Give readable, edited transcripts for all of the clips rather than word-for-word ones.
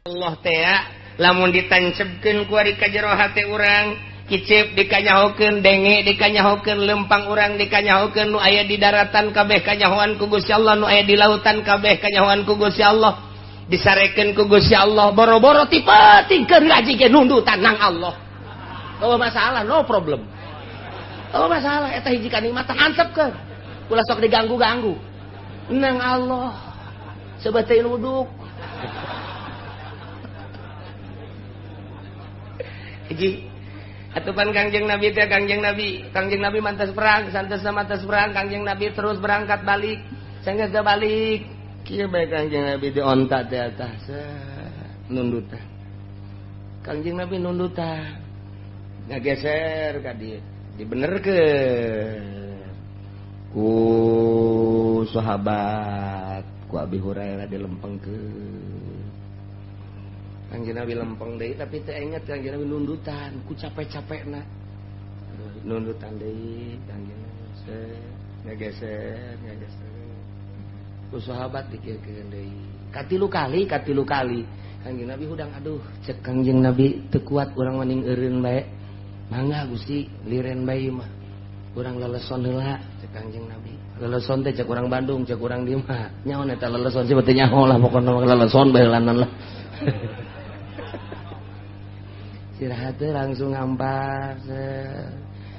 Allah teh lamun ditancepkeun ku ari ka jero hate urang, kicep dikanyahokeun, denge dikanyahokeun, lempang urang dikanyahokeun, nu aya di daratan kabeh kanyahoan ku Gusti Allah, nu aya di lautan kabeh kanyahoan ku Gusti Allah, disarekeun ku Gusti Allah. Boro-boro ti peuting keur ngaji ge nundutan nang Allah. Oh, masalah, no problem. Oh, masalah eta hiji kanikmatan, antepkeun. Ulah sok diganggu-ganggu. Nang Allah sebagai nuduk. Hiji atupan Kangjeng Nabi teh, Kangjeng Nabi, Kangjeng Nabi mantas perang, santos mantas perang, Kangjeng Nabi terus berangkat balik. Sanggeus balik, kieu bae Kangjeng Nabi di onta teh atas nundutan. Kangjeng Nabi nundutan. Ngageser ka dieu, dibenerkeun ku sahabat, ku Abi Hurairah dilempengkeun. Kangjeng Nabi lempeng deui, tapi teu inget Kangjeng Nabi nundutan ku capek-capekna. Nundutan deui Kangjeng Nabi ngageser, ngageser. Ku sahabat dikirkeun deui. Katilu kali, katilu kali. Kangjeng Nabi hudang, aduh, cek Kangjeng Nabi teu kuat urang maning eureun bae. Mangga Gusti liren bae mah. Urang leleson heula cek Kangjeng Nabi. Leleson teh cek urang Bandung, cek urang dieu mah. Nyaho eta leleson sih teu nyaho lah, pokona leleson bae heulanan lah. Istirahat langsung ngampar.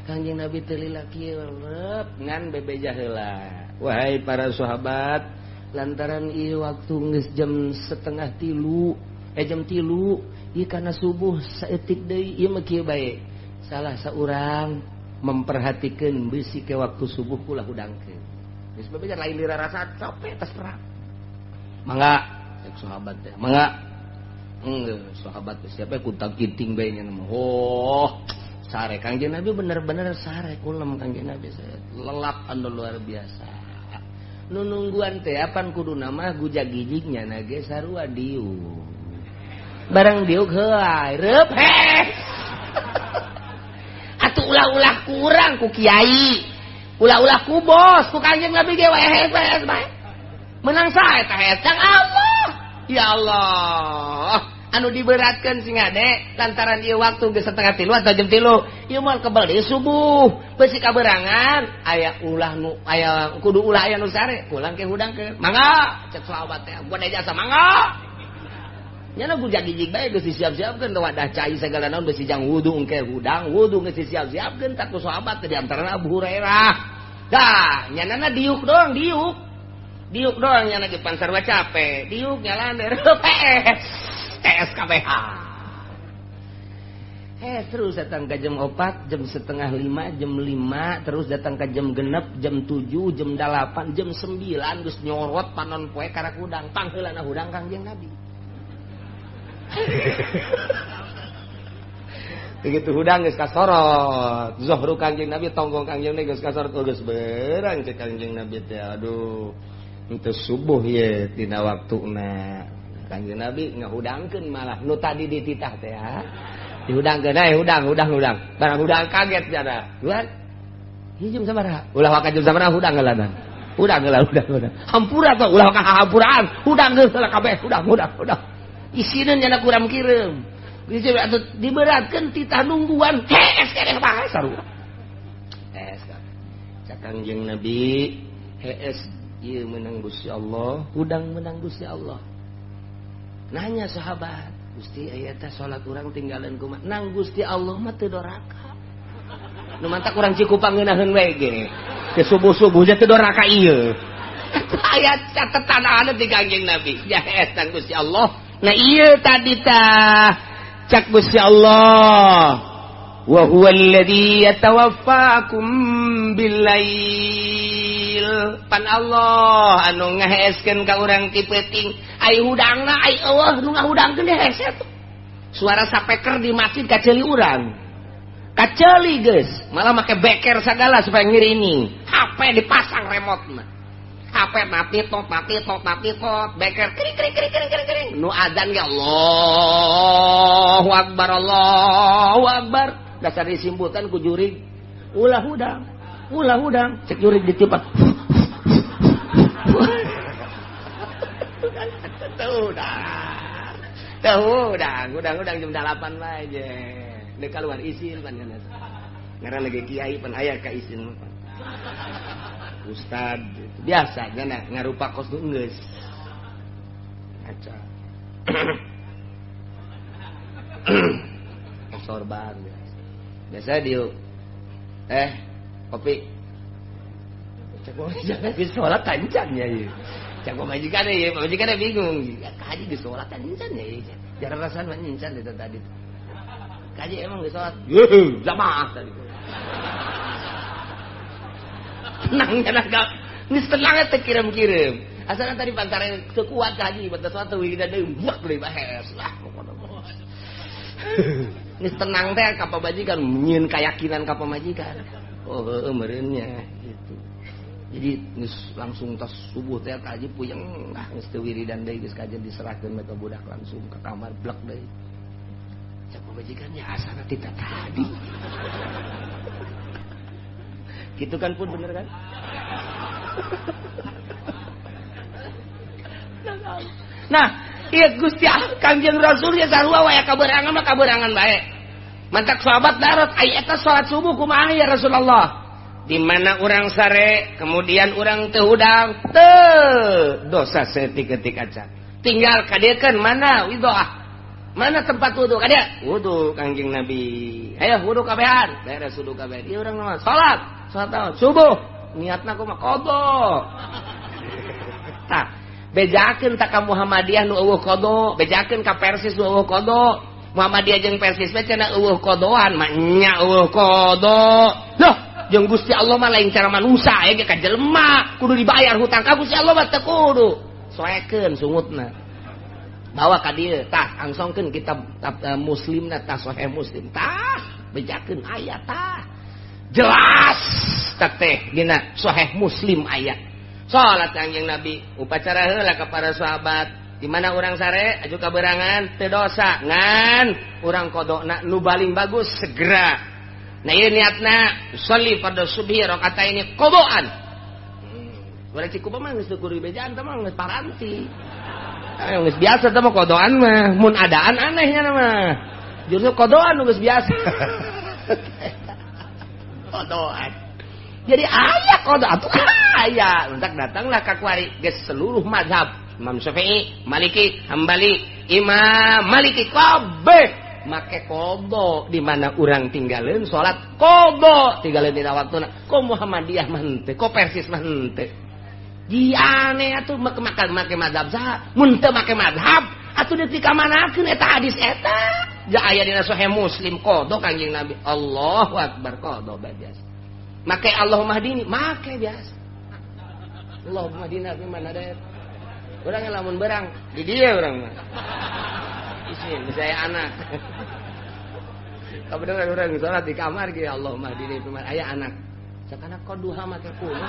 Kangjeng Nabi teu lila kieu rep ngan bebeja heula. Wahai para sahabat, lantaran ieu waktu geus jam 2:30, jam 3, ieu kana subuh saeutik deui, ieu mah kieu bae. Salah saurang memperhatikeun bisi ke waktu subuh ulah hudangkeun. Geus bebeja lain dirarasa capek tas perang. Mangga cek sahabat teh, mangga. Enggak, sahabat siapa kuntang kinting bae nya mah. Oh, sare Kangjeng Nabi bener-bener sare kulem Kangjeng Nabi lelap anu luar biasa. Nu nungguan teh apan kuduna mah gujag-gijignya nage sarua diuk. Barang diuk heuay, reup hes. Atuh ulah-ulah kurang ku kiai. Ulah-ulah ku bos, ku Kangjeng Nabi ge wae hes bae bae. Menang sae teh hes Kang Allah. Ya Allah, anu diberatkan sing ade lantaran ieu waktu geus 2:30 atau jam 3, ieu moal kebel deui subuh, beusi kaberangan, aya ulah nu aya kudu ulah aya nu sare, pulang ke hudang ke. Mangga cek sahabat teh, gua jasa mangga. Nya gujag-gijig bae geus disiap-siapkeun wadah cai segala naon beusi jang wudu engke hudang, wudu geus disiap-siapkeun tak ku sahabat teh di antarana Abu Hurairah. Dah, nyanana diuk doang, diuk. Diuk doang nya lagi pansar wa capek, diuk nyalan PS TSKBH. Terus datang ke jam 4, jam 4:30, jam 5, terus datang ke jam 6, jam 7, jam 8, jam 9 geus nyorot panon poe karak hudang, pangheulana hudang Kangjeng Nabi. Begitu hudang geus kasorot, zuhru Kangjeng Nabi, tonggong Kangjeng Nabi geus kasorot, geus berang cek Kangjeng Nabi teh, aduh. Untuk subuh ye tina waktuna Kangjeng Nabi ngahudangkeun malah nu tadi dititah teh ya. Dihudangkeun eh hudang hudang hudang. Barang hudang kaget jana. Luar. Ieu jam sabaraha? Ulah waka jam sabaraha hudang heula. Hudang heula hudang hudang. Hampura tuh ulah waka hampuraan. Hudang geus heula kabeh hudang hudang hudang. Isineun jana kuram kireum. Geus atuh diberatkeun titah nungguan hees keneh bae sarua. Hees. Cak Kangjeng Nabi hees ieu menang Gusti Allah, hudang menang Gusti Allah. Nanya sahabat, Gusti aya teh salat urang tinggalan kumaha? Nang Gusti Allah mah teu doraka. Nu mantak urang Cikupang ngeunaheun we ge. Ke subuh-subuh teh teu doraka ieu. Aya catetan anu di Kangjeng Nabi. Ya nang Gusti Allah. Nah ieu tadi tah cak Gusti Allah. Wa huwa alladzi yatawaffakum bil-lail. Pan Allah anu ngaheeskeun ka urang ti peuting, ai hudangna ai eueuh nu ngahudangkeun hese tuh. Suara sapeker di masjid kaceuli urang. Kaceuli geus, malah make beker sagala supaya ngirini. HP dipasang remote-na. HP mati tot mati tot mati tot, beker kring kring kring kring kring kring. Nu adzan ge Allahu akbar Allahu akbar. Dasar disimputan ku jurig. Ulah hudang. Ulah hudang, cek jurig ditiupan. Udah. Teu hudang, hudang-hudang jam 8 bae je. Deuk keluar isin pan nya. Ngaran lagi kiai pan aya ka isin mah. Ustad biasa nya ngarupa kos nu geus. Ngaca. Sorban biasa. Biasa dieu kopi. Cek jangan geus salat tancan ya ieu. Cek pamajikan ieu, pamajikan bingung. Ya kaji geus salat tancan ya ieu. Jarang rasana nyencan itu tadi. Kaji emang geus salat. Yeuh, jamaah tadi. Tenang nya gak. Geus tenang teh kirim-kirim. Asalna tadi pantaran teu kuat kaji batas salat wiridan deui buak deui bahes lah pokona. Geus tenang teh ka pamajikan nyieun keyakinan ka pamajikan. Oh heueuh meureun nya gitu. Jadi geus langsung tas subuh teh kaji puyeng lah geus teu wiridan deui geus kaji diserahkeun ka budak langsung ke kamar blek deui. Cek pamajikannya asana tita tadi. Gitu kan pun bener kan? Nah, iya Gusti Kangjeng Rasul ya sarua wae kaberangan mah kaberangan bae. Mantak sahabat darat ai eta salat subuh kumaha ya Rasulullah? Di mana urang sare, kemudian urang teu hudang, teu dosa saeutik-eutik acan. Tinggal kadiekeun mana widoah. Mana tempat wudu kadia? Wudu Kangjeng Nabi. Ayo wudu kabehan. Beres wudu kabehan. Ieu urang mah salat, salat subuh. Niatna kumaha qada. Tah, bejakeun ta ka Muhammadiyah nu eueuh qada, bejakeun ka Persis nu eueuh qada. Muhammadiyah jeung Persis mah cenah eueuh qadoan, mah nya eueuh qada. Loh, jeung Gusti Allah mah lain cara manusia aya ge ka jelema, kudu dibayar hutang ka Gusti Allah mah teu kudu. Soekeun sungutna. Bawa ka dieu tah angsongkeun kitab Muslimna tah Sahih Muslim tah bejakeun aya tah jelas tah teh dina Sahih Muslim aya salat Kangjeng Nabi upacara heula ka para sahabat di mana urang sare aju kaberangan teu dosa ngan urang qadona nu paling bagus segera. Nah ieu niatna sholli fardhu subhi rakaataini qadaan. Urang Cikupa mah geus teu kudu dibejaan teh mah geus paranti. Geus biasa teh mah kodoan mah, mun adaan anehnya mah. Justru kodoan geus biasa. Kodoan. Jadi aya kodoan atuh aya. Entak datanglah ka kuari geus seluruh mazhab. Imam Syafi'i, Maliki, Hambali, Imam Maliki kabeh make kodo di mana urang tinggalin salat kodo tinggalin dina waktuna. Ko Muhammadiyah mah henteu, ko Persis mah henteu. Di aneh atuh make make mazhab saha? Mun teu make mazhab atuh deui dikamanakeun eta hadis eta. Ja aya dina Sahih Muslim qada Kangjeng Nabi. Allahu akbar qada bae biasa. Make Allahumma hdini make biasa. Allahumma hdina fi man hadait. Urang lamun berang di dieu urang mah. Isin bisa aya anak. Kabeneran urang salat di kamar ge Allahumma hdini fi man aya anak. Sakana koduha make kuno.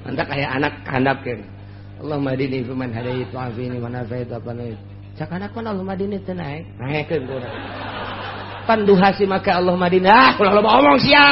Mantak aya anak kandapkeun. Allahumma hdini fi man hadait wa afini man afait wa panait. Sakana kon Allahumma hdini teu naek, naekeun ku urang. Pan duha si make Allahumma hdini. Ah, ulah loba omong sia.